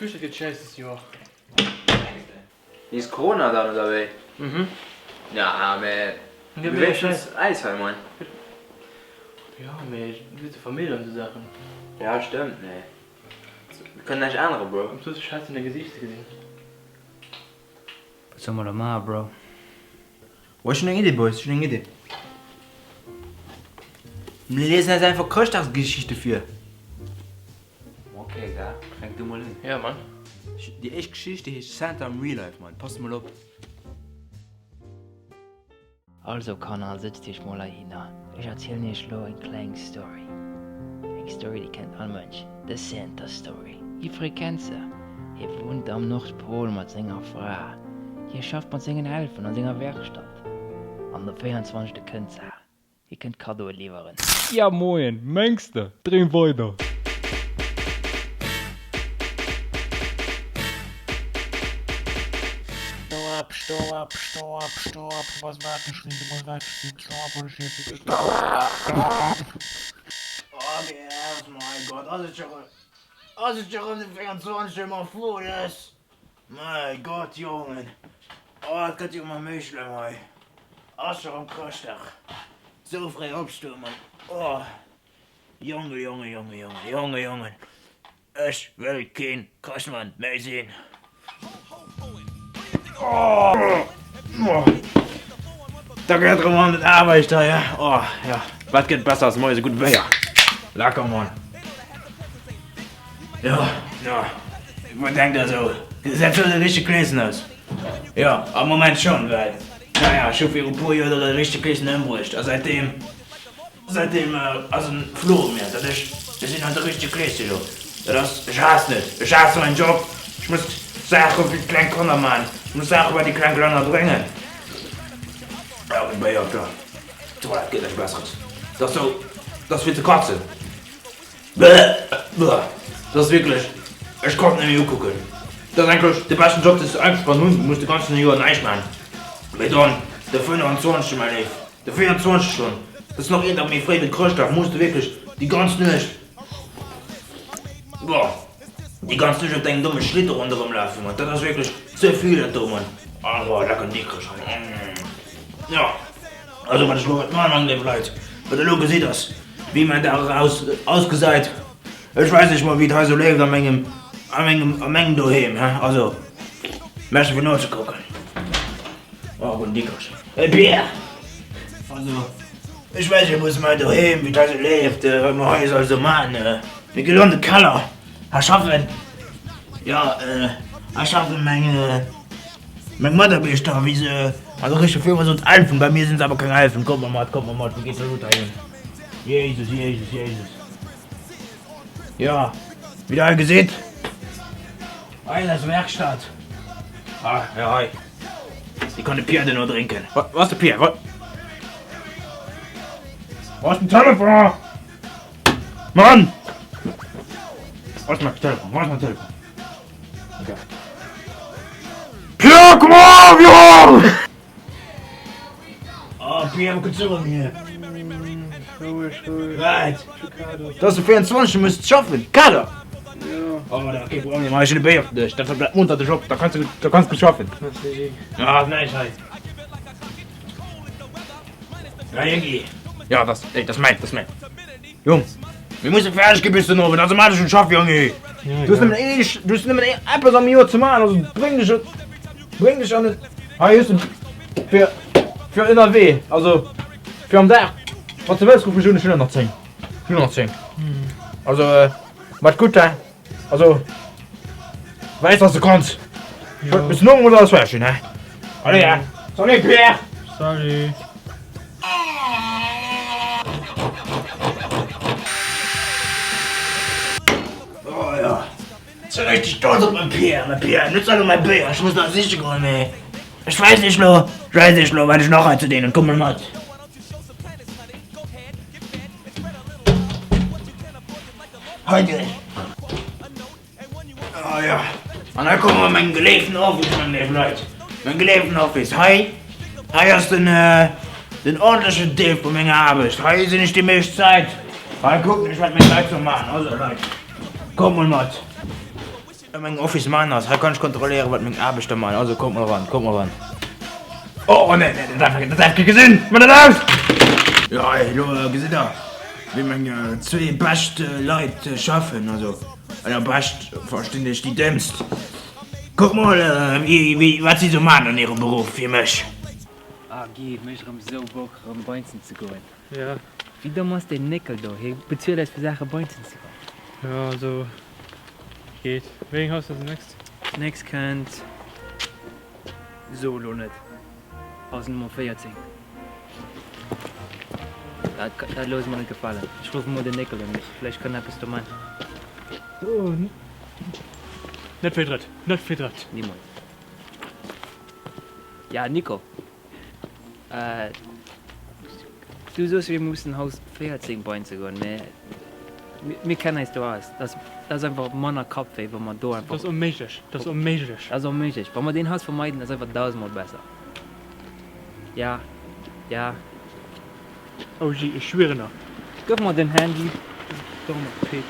Chrëschtdag gëtt schäiss dest Joer. Nees Corona dann oder wéi? Mhm. Ja mä Mir mir wéinstens äis hei moin. Jo mee du hues jo Famill an esou Saachen. Ja stëmmt mee mir kënnen näischt ännere bro. Am plus schäiss un de Gesiicht ze gesinn. Wat soll mer da maachen bro? Oh ech hunn eng Idee boys, ech hunn eng Idee. Mir liesen eis einfach Chrëschtdagsgeschichte vir. Ok, gell, fänk du mol un. Ja Mann. Déi éischt Geschicht déi heescht Santa am Real Life, Mann, passt mol op. Also Kanner, sëtzt iech mol heihinner, ech erzielen iech lo eng kleng Story. Eng Story déi kennt all Mënsch, The Santa Story. Jiddweree kennt se. Hie wunnt am Nordpol mat senger Fra. Hie schafft mat sengen Elfen an senger Werkstatt. An de 24. Kënnt se. Hie kënnt Kaddoe liwweren. Ja moien, mengs de? Dreem weider! Sto op, sto op, sto op, sto op, du bass wakereg ginn, du bass wakereg ginn, sto op oder ech hief dech. Sto op! Oh GS, mein Gott, ass et scho rëm, ass et scho rëm de 24. Mar Foles? Mein Gott, Jongen, oh et gëtt jo ëmmer méi schlëmm hei. Ass scho rëm Chrëschtdag, sou fréi opstoen, Mann, oh Jonge, Jonge, Jonge, Jonge, Jonge, Jongen. Ech wëll keen Chrëschtmann méi sinn. Da geet erëm an den Aarbecht hei, he? Oh ja, wat gëtt besser als moies e gudde Béier? Lecker, Mann. Jo, jo, wat denkt der esou? Gesäit sou de richtege Kleeschen aus? Jo, am Moment schonn, well, naja, ech hu viru puer Joer de richtege Kleeschen ëmbruecht a säitdeem. Säitdeem ass en Fluch op mir, dat ech, ech sinn halt e richtege Kleeschen elo. Dat ass, ech haassen et, ech haasse mäin Job, ech muss Saache fir d'kleng Kanner man, ech muss Saache bei déi kleng Kanner bréngen. Ja, gutt Béier, klar, d'Toilette gëtt näischt Besseres, dat ass sou, dat ass fir ze katzen. Bleh, bleh, dat ass wierklech, ech kann et net méi ukucken. Dat ass eigentlech de beschten Job, deen s de eigentlech kann hunn, du muss de ganzen Joer näischt man, mee dann de 25, mäi Léif. De 24 schonn, dat ass nach een Dag méi fréi wéi Chrëschtdag, muss de wierklech déi ganz Nuecht, boah, déi ganz Nuecht op dengem domme Schlitte ronderëm lafen, Mann, dat ass wierklech ze vill dat do, Mann. Ah, boah, lecker Dikrech hei, mm. Jo, also wat ech elo wäert maachen, léif Leit, wat der elo gesitt ass, wéi mäin Dag eraus ausgesäit. Ech weis iech mol wéi et hei sou leeft a mengem, a mengem, a mengem Doheem, he, also merci fir nozekucken. Oh, gudden Dikrech. Hey Pierre! Also, ech weis iech mol mäin Doheem, wéi et hei sou leeft, wat mer hei esou man. Mir ginn an de Keller a schaffen, jo, a schaffen meng, meng Mataarbechter, wéi se, also richteg Firma sot Elfen, bei mir sinn se awer keng Elfen. Kommt mol mat, kommt mol mat, wou geet de Router hin? Jesus, Jesus, Jesus. Jo, wéi der hei gesitt, hei ass eis Werkstatt. Ah, jo, hei. Déi kann de Pierre duerno drénken. Wa, wou ass de Pierre? Wa, wou ass den Telefon? Mann! Wou ass mäi Telefon? Wou ass mäin Telefon? Okay. Pierre, komm op, Jong! Oh, Pierre, wou kënns du erëm hier? Roueg, roueg. Wat? Dat ass de 24, du muss schaffen. Kader! Jo. Oh, da kee Problem, mach ech e Béier fir dech. Dat bleift muntert dech op, da kanns du, da kanns du schaffen. Merci, Gilles. Ja, ass näischt hei. Ja, Jängi. Ja, das, ey, das mäin, das mäin. Jong, mir musse fäerdeg gi bis den Owend, also maach dech un d'Schaff, Jongi. Du hues nëmmen ee, du hues nëmmen eppes am Joer ze maachen, also bréng dech, bréng dech an den, hei hues de fir, fir ënnerwee, also fir am Dag, wann s de wëlls, ruff mech un, ech hunn der nach 10, ech hunn der nach 10. Also, mat gutt, hein. Also, weis dass du kanns. Ja. Bis morgen muss alles fertig sinn, he? Allez, ja. Salut, Pierre! Salut! Oh ja. Ech sinn richtig stolz op mäi Pierre, mäi Pierre. Net zwar no mäi Béier, ech muss nach siche goen, mee ech weis iech lo, ech weis iech lo, wat ech nach hei ze dinn hunn. Komm mol mat. Hei duerch. Oh ja. An da komme mer mengem geléiften Office, meng léif Leit. Meng geléiften Office. Hei, hei ass den, äh, den ordentlechen Deel vu menger Aarbecht. Hei sinn ech déi meescht Zäit. Hei kucken ech, wat meng Leit sou maachen. Also Leit, kommt mol mat. A mengem Office man ass. Hei kann ech kontrolléieren, wat meng Aarbechter man. Also kommt mol eran, kommt mol eran. Oh, oh nee, nee, dat darf, dat darf kee gesinn! Mach dat aus! Jo, hei, elo gesitt der, wéi meng zwee bescht Leit schaffen. Also, ënner bescht verstinn ech déi dëmmst. Kuck mol, wéi, wéi, wat si sou man an hirem Beruff fir mech. Ah Guy, et mécht erëm sou Bock erëm beinzen ze goen. Ja. Wéi domm ass deen Néckel do? Hie bezuelt eis fir Saache beinzen ze goen. Ja, also geet. Wéi eng Haus ass next? Next kënnt, so elo net, Haus Nummer 14. Dat, dat loosse mer net gefalen. Ech ruffe mol den Néckel un, vläicht kann en eppes do man. Net fir drëtt, net fir drëtt. Nimools. Ja, Nico. Du soos mir mussen Haus 14 beinze goen, mä mir kennen eis do aus. Dat ass einfach manner Kappwéi wa mer do einfach. Dat ass onméiglech, dat ass onméiglech. Dat ass onméiglech. Wa mer deen Haus vermeiden, ass einfach dausendmol besser. Ja, ja. OG, ech schwieren der. Gëff mer den Handy. Dommer Pick.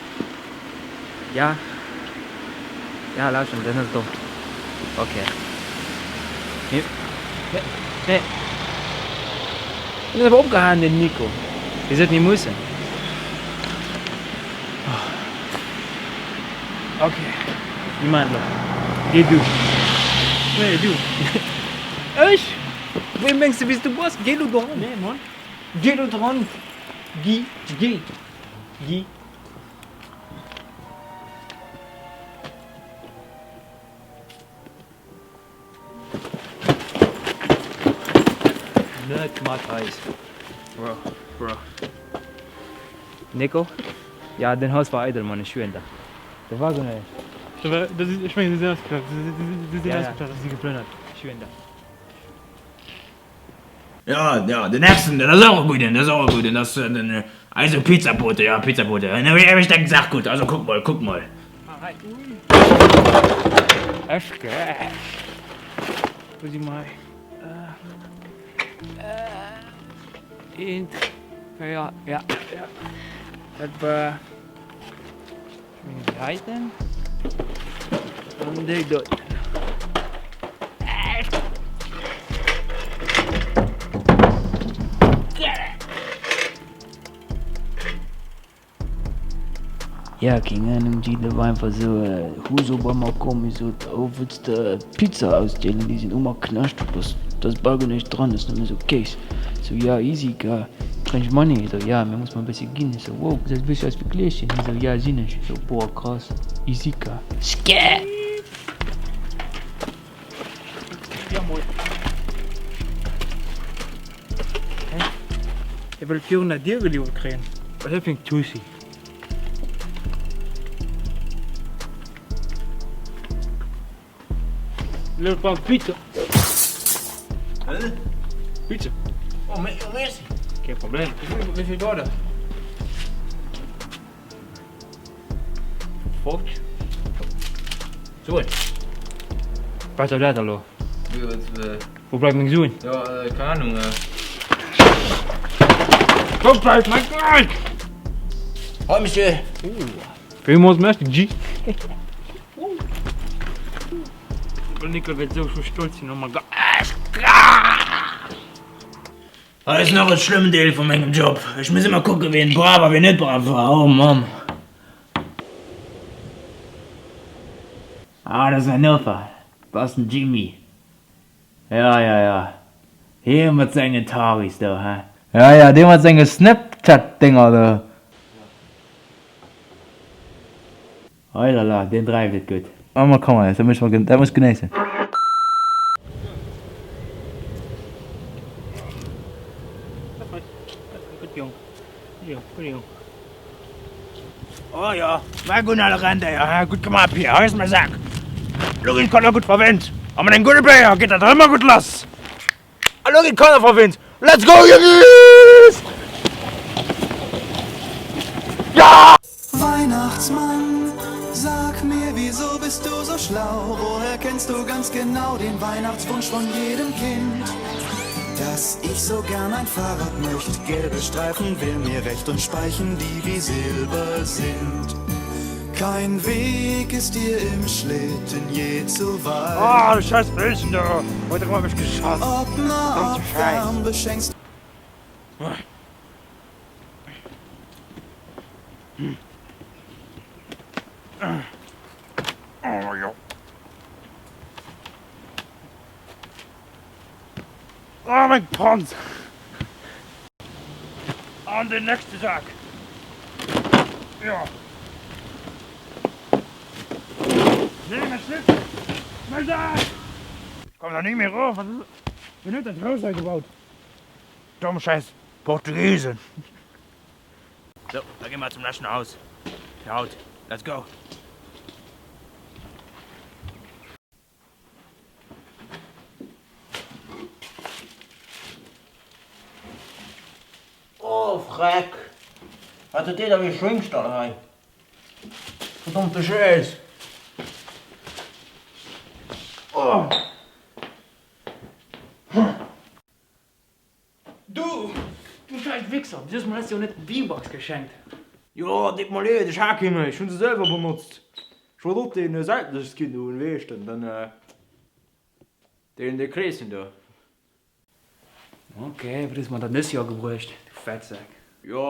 Ja. Ja, lauschteren, den ass domm. Ok. Nee. Nee. Nee. En ass awer opgehaen, den Nico. Hie sot, mir mussen. Ok. Mir maachen et elo. Géi du. Nee, du. Ech? Wéi mengs de, wéi s du bass? Géi elo doran. Nee, Mann. Géi elo dran. Guy, Guy, Guy. Net mat eis. Bro, bro. Nico? Ja, den Haus war eidel, Mann, ech schwieren der. Do war guer näischt. Do war, do si, ech mengen, si sinn ausgeklappt, si sinn Ja, ja. ausgeklappt a si geplënnert. Ech schwieren der. Ja, ja, den nächsten, dat ass och e gudden, dat ass och e gudden, dat ass den eise Pizzabote, ja, Pizzabote. En huet mech eng Saach gutt, also kuck mol, kuck mol. Ech Wou si mer hei? Eent, 4, ja, ja. Dat war. Ech mengen déi heiten an déi doten. Ja, keng Ahnung, déi do war einfach sou, hu sou bei mer komm, hie sot, oh wëlls de Pizza ausdeelen, déi sinn um a Knascht, do ass bal guer näischt dran, ass nëmme sou Kéis. Sou, ja easy, gell. Kréin ech Money? Hie sou, ja, mee muss mer e bëssi ginn. Ech sou, wow, gesäis e bëssi aus wéi Kleeschen. Hie sou, ja, sinn ech. Ech sou, boah, krass, easy, gell. Skä! Hie wëllt virun der Dier geliwwert kréien. Wat ass dat fir eng Tussi? Lo brauch Pizza. Pizza. Oh, merci. Keen Problem. Wéi vill dauert dat? 50. Suen. Wat soll dat elo? Wou bleiwen meng Suen? Ja, keng Ahnung. Wou bleift mein Geld? Hoi, Monsieur. Villmools Merci, G. De Nickel wäert sou scho stolz sinn, oh mein Gott. Dat ass nach e schlëmmen Deel vu mengem Job. Ech muss ëmmer kucken, wien brav a wien net brav war. Oh Mann. Ah, dat ass mäin Noper. Dat ass den Jimmy. Ja, ja, ja. Hie mat sengen Taris do, hä? Ja, ja, dee mat senge Snapchat-Dénger do. Eilala, deen dreift et gutt. Oh ma komm eis, dat muss ech dat muss ech genéissen. Oh jo, war gutt ale Renndéier, he? Gutt gemaach, Pier, hei ass mäi Sak. Lo ginn d'Kanner gutt verwinnt a mat engem gudde Béier geet dat ëmmer gutt lass. A lo ginn d'Kanner verwinnt. Let's go Jungies! Ja! Weihnachtsmann, sag mir, wieso bist du so schlau? Woher kennst du ganz genau den Weihnachtswunsch von jedem Kind? Dass ich so gern ein Fahrrad möcht, gelbe Streifen wär mir recht und Speichen, die wie Silber sind. Kein Weg ist dir im Schlitten je zu weit. Oh, du scheiß Bildchen do! Huet erëm op mech geschoss! Ob nah, Verdammte ob Scheiss! fern, beschenkst. Oh jo. Oh meng Panz! An den nächste Sak! Jo. Nee, mäi Schlitten! Mäi Sak! Komm da ni méi erof! Wat ass. Wien huet dat Haus hei gebaut? Domm schäiss Portugiesen! Sou, da gi mer zum leschten Haus fir haut. Let's go! Oh freck! Wat huet dee da fir e Schwéngstall hei? Verdammte Schäiss! Oh! Du! Du scheiss Wichser! Dëses Mol häss de jo net V-Bucks geschenkt! Jo, deet mer leed, ech hat kee méi, ech hunn se selwer benotzt. Ech wollt och deen seltene Skin do hunn, wéi heescht den, den, deen, dee Kleeschen do. Ok, wat hues de mer dann dës Joer gebruecht, du Fettsak? Jo,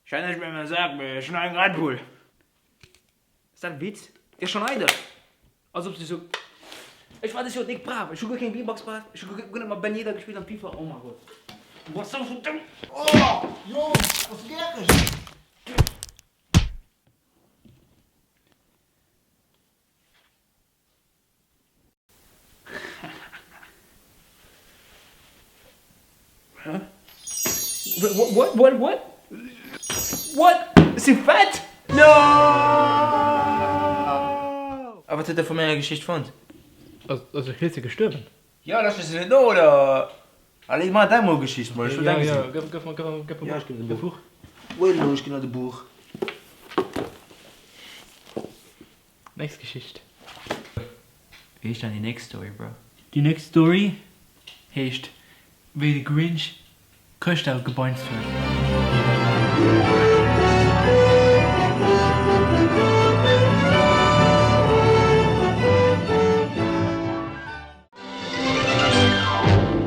ech hat näischt méi an meinem Sak, mee ech hunn nach eng Red Bull. Ass dat e Witz? Dee ass schon eidel! Als ob se sou, Ech war des Joer déck brav, ech hu guer keng V-Bucks braucht, ech hu guer net mat Ben Yedder gespillt an FIFA, oh mein Gott. Du bass sou vun dumm! Oh, Jong, bass du gäreg? What what what what Ech si fett! No! A wat huet der vu menger Geschicht fonnt? Ass de Kleeschen gestuerwen? Jo, lauschters de net no oder? Allez, maach deng mol Geschicht mol, ech wëll deng gesinn. Jo, jo, gëff mer, gëff mer, gëff mer e Buch. Wait elo, ech ginn der de Buch. Nächst Geschicht. Wéi heescht dann déi nächst Story, Bro? Déi nächst Story heescht Wéi de Grinch Chrëschtdag gebeinzt huet.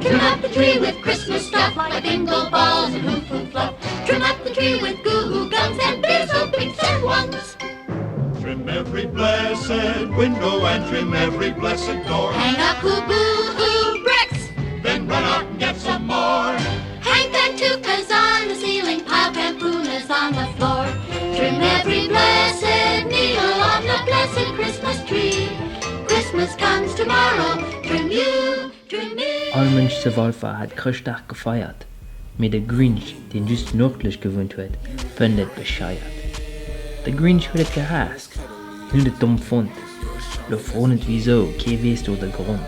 Trim up the tree with Christmas stuff like bingo balls and hoo foo fluff. Trim up the tree with goo guns and bizzle picks and ones. Trim every blessed window and trim every blessed door. Hang up hoo boo hoo bricks. Then run out and get some more. Hang pantukas on the ceiling, pile pampunas on the floor. Trim every blessed needle on the blessed Christmas tree. Christmas comes tomorrow, trim you, trim me. All Mënsch zu Walfer hat Chrëschtdag gefeiert, mee de Grinch, deen just nordlech gewunnt huet, fënnt et bescheiert. De Grinch huet et gehaasst, hien huet et domm fonnt. Lo fro net wisou, kee weess do de Grond.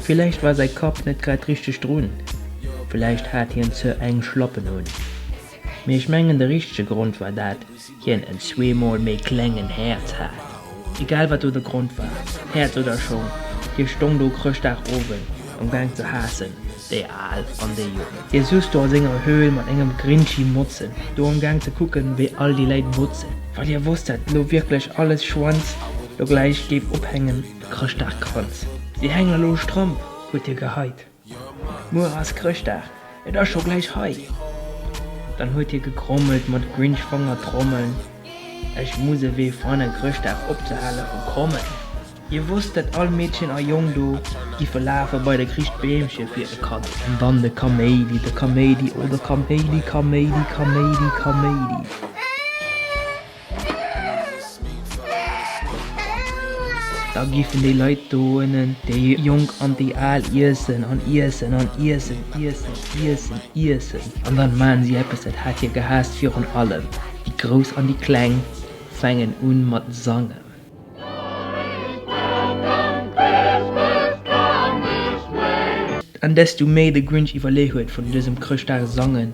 Villäicht war säi Kapp net grad richteg drun, villäicht hat hien ze eng Schlappen un. Mee ech mengen de richtege Grond war dat hien en zweemol méi klengen Häerz hat. Egal wat do de Grond war, Häerz oder Schong, hie stong do Chrëschtdag Owend am Gaang ze haassen, déi Al an déi Jong. Hie souz do a senger Höhl mat engem Grinchy Motzen, do am Gaang ze kucken wéi all déi Läit botzen, well hie wosst dat lo wierklech alles Schwanz lo gläich géif ophängen, de Chrëschtdagkranz. Si hängen elo Stramp, huet hie geheit. Muer ass Chrëschtdag, et ass scho gläich hei. Dann huet hie gegrommelt mat Grinch-Fangertrommeln, Ech muss e Wee fannen, Chrëschtdag opzehale vu kommen. Hie wosst, dat all Meedchen a Jong do giffe lafe bei de Christbeemche fir e Kaddo. An dann de Kaméidi, de Kaméidi, oh de Kaméidi, Kaméidi, Kaméidi, Kaméidi. Da giffen déi Leit do ënnen, déi Jonk an déi Al, iessen an iessen an iessen, iessen, iessen, iessen. An dann maachen si eppes, dat hat hie gehaasst virun allem, déi Grouss an déi Kleng fängen un mat sangen. An desto méi de Grinch iwwerlee huet vun dësem Chrëschtdag sangen,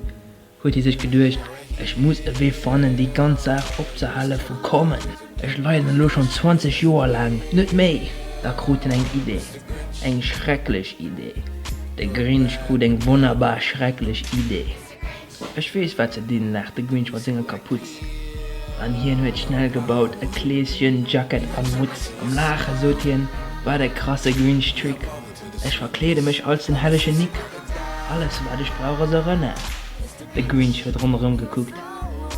Huet hie sech geduecht, Ech muss e Wee fannen, déi ganz Saach opzehale vu kommen. Ech leiden elo schonn 20 Joer laang, net méi! Da krut en eng Idee. Eng schrecklech Idee. De Grinch krut eng wonnerbar schrecklech Idee. Ech weess, wat ze dinn, laacht de Grinch mat senger Kaputz. An hien huet schnell gebaut e Kleeschen, Jacket a Mutz. Am Laache sot hien, Wat e krasse Grinch-Trick! Ech verkleede mech als den hellege Nick. Alles wat ech brauch ass e Renard. De Grinch huet ronderëm gekuckt,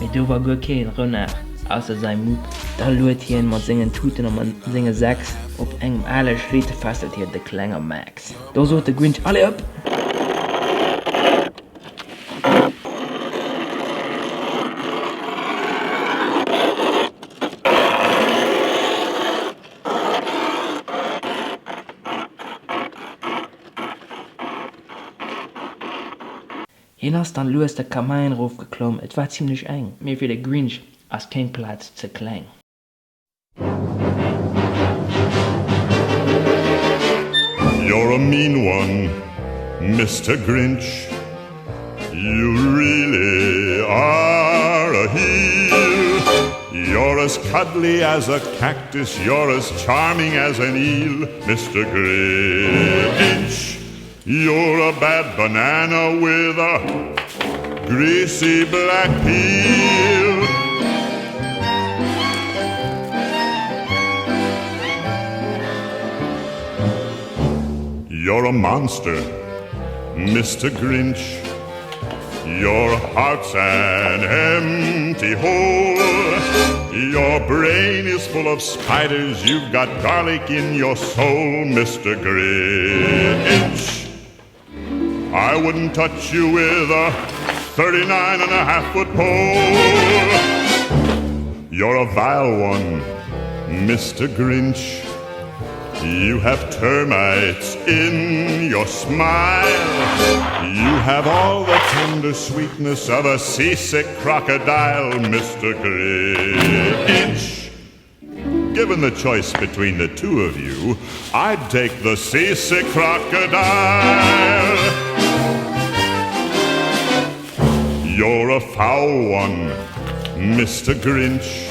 mee do war guer keen Renard ausser säi Mupp. Da luet hien mat sengen Tuten a mat senge Säcks op engem ale Schlitte fesselt hien de klenge Max. Do sot de Grinch, Allez op! Hien ass dann lues de Kamäin rofgeklomm, et war zimlech eng, mee fir de Grinch ass keng Plaz ze kleng. You're a mean one, Mister Grinch You really are a heel You're as cuddly as a cactus You're as charming as an eel Mister Grinch You're a bad banana with a greasy black peel You're a monster, Mr. Grinch Your heart's an empty hole Your brain is full of spiders You've got garlic in your soul, Mr. Grinch I wouldn't touch you with a 39 and a half foot pole You're a vile one, Mr. Grinch You have termites in your smile You have all the tender sweetness of a seasick crocodile, Mr. Grinch Given the choice between the two of you, I'd take the seasick crocodile You're a foul one, Mr. Grinch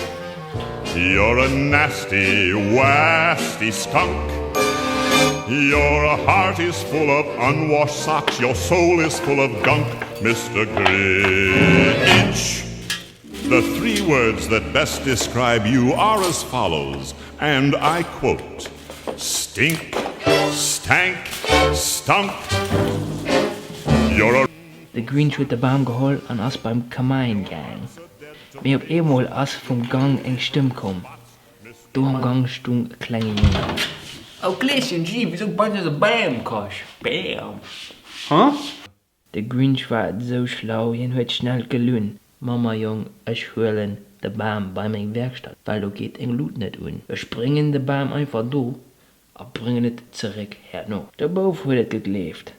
You're a nasty, wasty skunk Your heart is full of unwashed socks Your soul is full of gunk, Mr. Grinch The three words that best describe you are as follows And I quote Stink, stank, stunk You're a De Grinch huet de Bam geholl an ass beim Kamäin gaang. Mee op eemol ass vum Gang eng Stëmm komm. Do am Gang stung e klenge Jong. Oh Kleeschen, gee, wisou bass du esou Bam, Kosch, Bam, huh? De Grinch war esou schlau, hien huet schnell gelunn, Mamma Jong, ech huelen de Bam bei meng Werkstatt, well do geet eng Lut net un. Ech bréngen de Bam einfach do a bréngen et zeréck herno. De Bouf huet et gegleeft.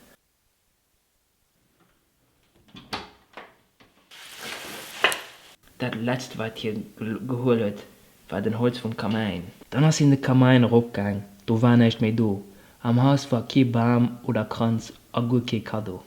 Dat letzt wat hie gehuel huet war den Holz vum Kamäin. Dann ass hien de Kamäin eropgaang, do war näischt méi do. Am Haus war kee Bam oder Kranz a guer kee Kaddo.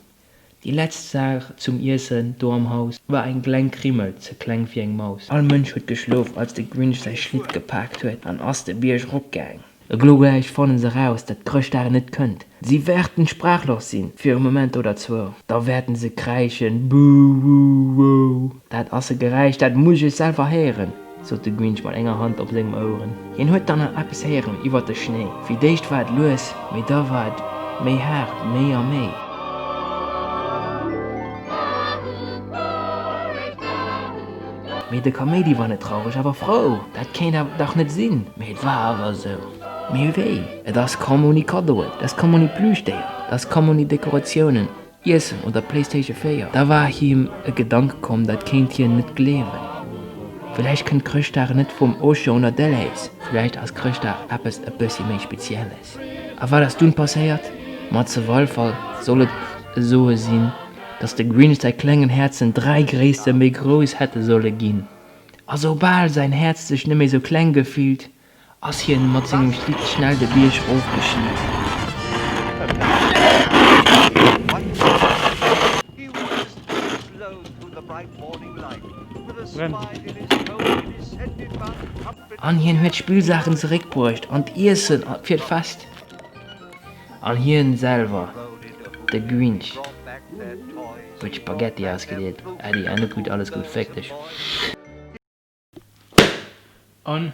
Déi letzt Saach zum Iessen do am Haus war eng kleng Krimmel, ze kleng fir eng Maus. All Mënsch huet geschlof als de Grinch säi Schlitt gepaakt huet an ass de Bierg eropgaang. Elo gläich fannen se raus, dat Chrëschtdag net kënnt. Si wärten sprachlos sinn, fir e Moment oder zwou. Da wärten se kräischen, Buh-wuh-wuh! Dat ass e Geräisch, dat muss ech selwer héieren, sot de Grinch mat enger Hand op sengem Oueren. Hien huet dann nach eppes héieren iwwert de Schnéi. Fir d'éischt war et lues, mee da war et méi haart, méi a méi. Mee de Kaméidi war net traureg, awer frou. Dat kéint awer dach net sinn. Mee et war awer esou. Mee wéi? Et ass komm ouni Kaddoen, et ass komm ouni Plüschdéier, et ass komm ouni Dekoratiounen, Iessen oder Playstation 4. Da war him e Gedanke komm, dat kéint hien net gleewen. Villäicht kënnt Chrëschtdag net vum Auchan oder Delhaize, villäicht ass Chrëschtdag eppes e bëssi méi Spezielles. A wat ass dunn passéiert? Ma zu Walfer soll et esoe sinn, dass de Grinch säi klengen Häerzen 3 Gréisste méi grouss hätte solle ginn. A soubal säin Häerz sech net méi sou kleng gefillt, ass hien mat sengem Schlitt schnell de Bierg rof geschnit. An hien huet d'Spillsaachen zeréckbruecht an d'Iessen fir d'Fest. An hien selwer, de Grinch, huet Spaghetti ausgedeelt. Äddi, Ende gut, alles gut, féck dech. An,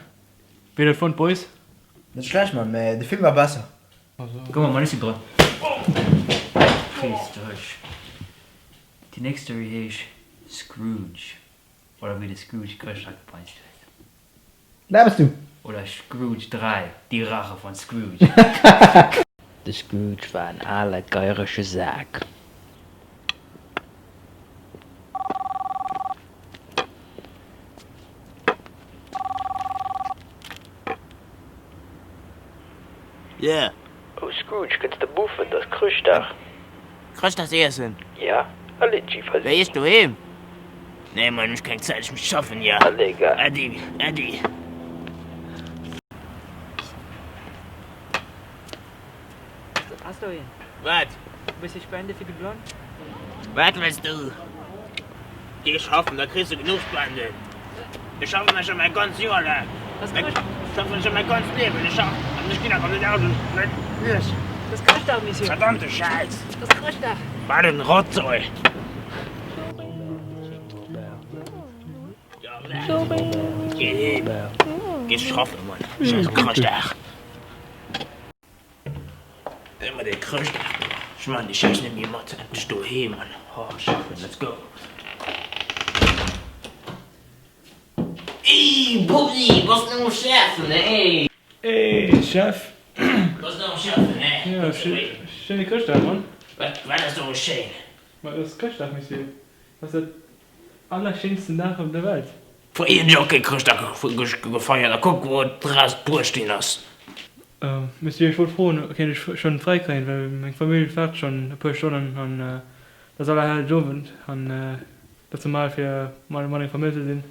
wéi hutt der et fonnt, Boys? Net schlecht Mann, mä de Film war besser. Komm mat, ech si dran. Peace Dutch. Déi nächst Story heescht Scrooge, oder wéi de Scrooge Chrëschtdag gefeiert huet. Wer bist du? Oder Scrooge 3, Die Rache von Scrooge. De Scrooge war en ale geierege Sak. Yeah. Oh Scrooge, kënns de buffen, 't ass Chrëschtdag. Chrëschtdagsiessen? Ja, allez Jiffers. Wéi ech doheem? Nee Mann, ech keng Zäit, ech muss schaffen, ja. Allez ga. Äddi, äddi. Has du een? Wat? E bëssi Spende fir déi Blann? Wat wëlls du? Geh schaffen, da kriss du genuch Spenden. Ech schaffen da scho mäi ganz Joer laang. Das Chrëscht. Ech schaffen scho mäi ganz Liewen. Ech schaffen an ech ginn awer net aus. Ech. Das Chrëschtdag, Monsieur. Verdammte Schäiss. Das Chrëschtdag. Wat en Rotzoi. Geh heem. Geh schaffen, Mann. Schäiss Chrëschtdag. Ëmmer dee Chrëschtdag do. Ech man déi Schäiss net méi mat. Endlech doheem an oh schaffen, let's go. Ey Bobby, bass de um schaffen ey? Ey Chef. Bass de um schaffen ne? Jo, schéine Chrëschtdag Mann. Wat wat ass doru schéin? Ma et ass Chrëschtdag Monsieur, dat ass dat allerschéinsten Dag op der Welt. Fréier hunn ech och kee Chrëschtdag gefeiert a kuck wou et draus bruecht ginn ass. Monsieur, ech wollt froen, kéint ech schonn fräi kréien, well meng Famill waart schonn e puer Stonnen an et ass Allerhellegowend an et ass normal fir mat menger Famill ze sinn.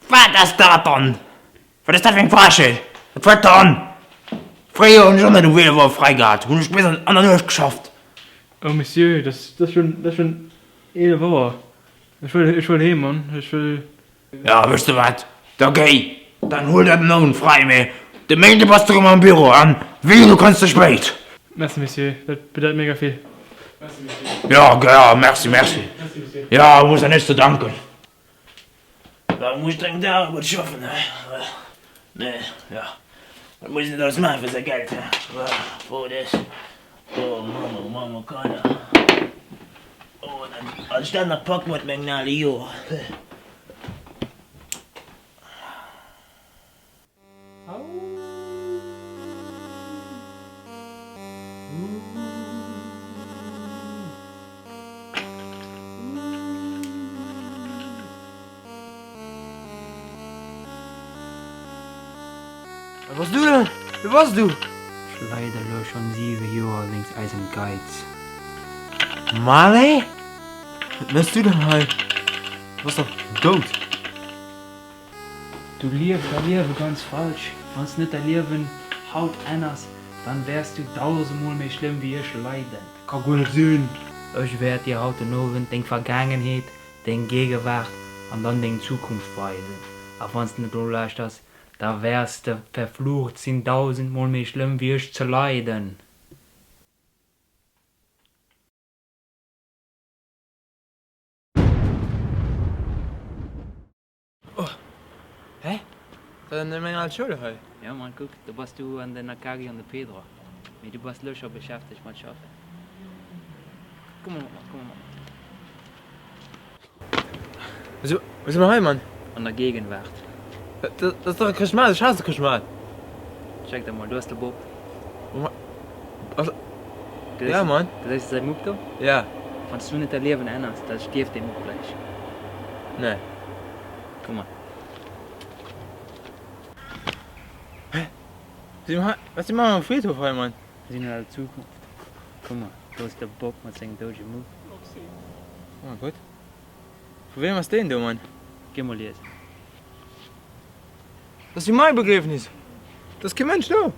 Wat ass dat dann? Wat ass dat fir eng Frechheet? Wat fält der an? Fréier hunn ech och net um 11 Auer fräi gehat, hunn ech bis an der Nuecht geschafft. Oh Monsieur, dat ass schonn 11 Auer. Ech wëll, ech wëll heem, Mann, ech wëll. Ja, wëss de wat, da géi, dann huel der den Owend fräi, mee de Méinde bass de rëm am Büro an wéi, du kënns ze spéit. Merci, Monsieur, dat bedeit mega vill. Merci, Monsieur. Ja, ja, merci, merci. Merci, Monsieur. Ja, hues der näischt ze danken. Da muss ech dréngend Aarbecht schaffen, he. Nee, ja, wat muss een net alles maachen fir säi Geld, he. Wou et ass. Oh Mann, oh Mann, oh Kanner. Oh, dann, als ech dat nach pack mat mengen ale Joer. Wer bass du denn? Wer bass du? Ech leide elo schonn 7 Joer wéinst eisem Geiz. Marley? Wat méchs du denn hei? Du bass dach dout. Du liefs däi Liewe ganz falsch. Wann s net däi Liewen haut änners, dann wäers du dausemol méi schlëmm wéi ech leiden. Ka guer net sinn. Ech wäert dir haut den Owend deng Vergaangenheet, deng Gegewaart an dann deng Zukunft weisen. A wann s net nolauschters, da wäers de verflucht sinn, dausendmol méi schlëmm wéi ech ze leiden. Oh, hä? Dat ass net meng al Schoul hei. Jo Mann, kuck, do bass du an den Akagi an de Pedro. Mee du bass lo scho beschäftegt mat schaffen. Komm mol mat mer, komm mol mat mer. Wou si mer hei, Mann? An der Gegenwart. Dat ass dach e Chrëschtmaart, ech haasse Chrëschtmaart. Check dat mol, do ass de Bob. Ja, Mann. Gesäis de säi Mupp do? Ja. Wann s du net däi Liewen änners, da stierft dee Mupp gläich. Nee. Komm mat. Hä? Wat si mer am Friedhof hei, Mann? Mir sinn an der Zukunft. Kuck mol, do ass de Bob mat sengem doudege Mupp. Oh mein Gott. Vu weem ass deen do, Mann? Géi mol liesen. Dat ass jo mäi Begriefnis! Do ass kee Mënsch do!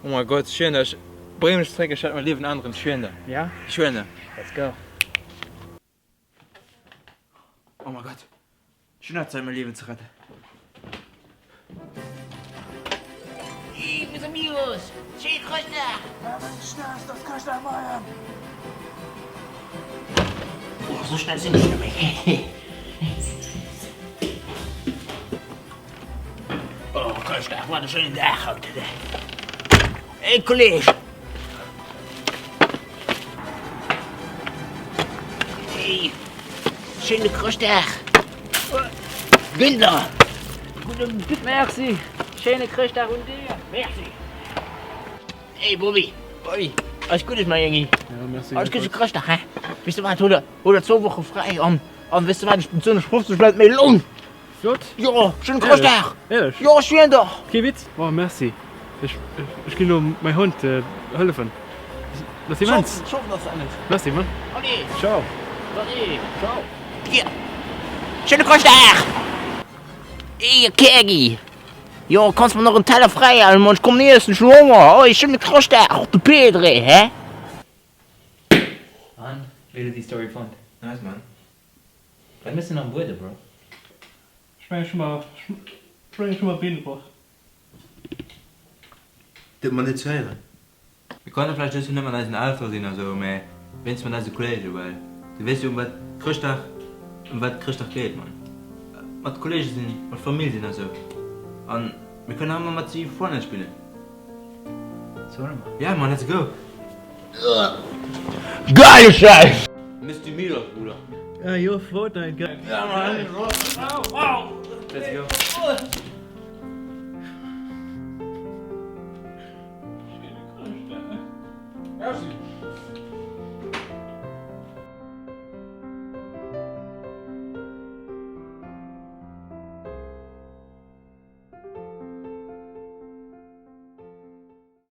Oh mein Gott, schön, ech bréng mech zréck, ech wäert mäi Liewen änneren, ech schwieren der. Ja? Ech schwieren der. Let's go. Oh mein Gott, ech hunn nach Zäit mäi Liewen ze retten. Hey mis amigos, schéi Chrëschtdag! Oh, sou schnell sinn ech net méi. Chrëschtdag, wat e schéinen Dag haut. Hey Kolleg! Hey, schéine Chrëschtdag! Günther! Gudde Merci! Schéine Chrëschtdag un dir! Merci! Hey Bobby! Bobby, alles Guddes mäi Jéngi! Ja, merci. Alles Guddes fir Chrëschtdag, hä? Weess de wat, huel der, huel der zwou Woche fräi an, an weess de wat, ech bezuelen dech 50 Leit méi Loun! Flott! Jo, schéine Chrëschtdag! Ehrlech? Jo, ech schwieren der! Kee Witz? Oh, merci. Ech, ech ginn elo mäi Hond hëllefen. Dat ass immens! Ech hoffen, dass dat net. Merci, Mann. Allez! Ciao! Salut! Ciao! Hier! Schéine Chrëschtdag! Ey, Kergi! Jo, kanns mer nach en Teller fräi halen, Mann, ech kommen iessen, ech hunn Honger! Oi, schéine Chrëschtdag och de Pedre, hä? An, wéi hues du déi Story fonnt? Nice, man. Wat mëss de am Buedem, Bro? Ech mengen ech hu mer, ech mengen ech hu mer d'Been gebrach. Deet mer leed ze héieren. Mir konnte vläicht just net mat eisen Eltere sinn a sou, mä wéinst mat eise Kollegen, well du weess jo ëm wat Chrëschtdag, ëm wat Chrëschtdag geet, Mann. Mat Kollege sinn, mat Famill sinn a sou. An mir kënnen nach ëmmer mat si Fortnite spillen. Solle mer? Ja Mann, let's go! Geile Scheiss! Misst du Milos, Bruder. Ah jo, Fortnite, geil. Ja Mann! Let's go. Merci.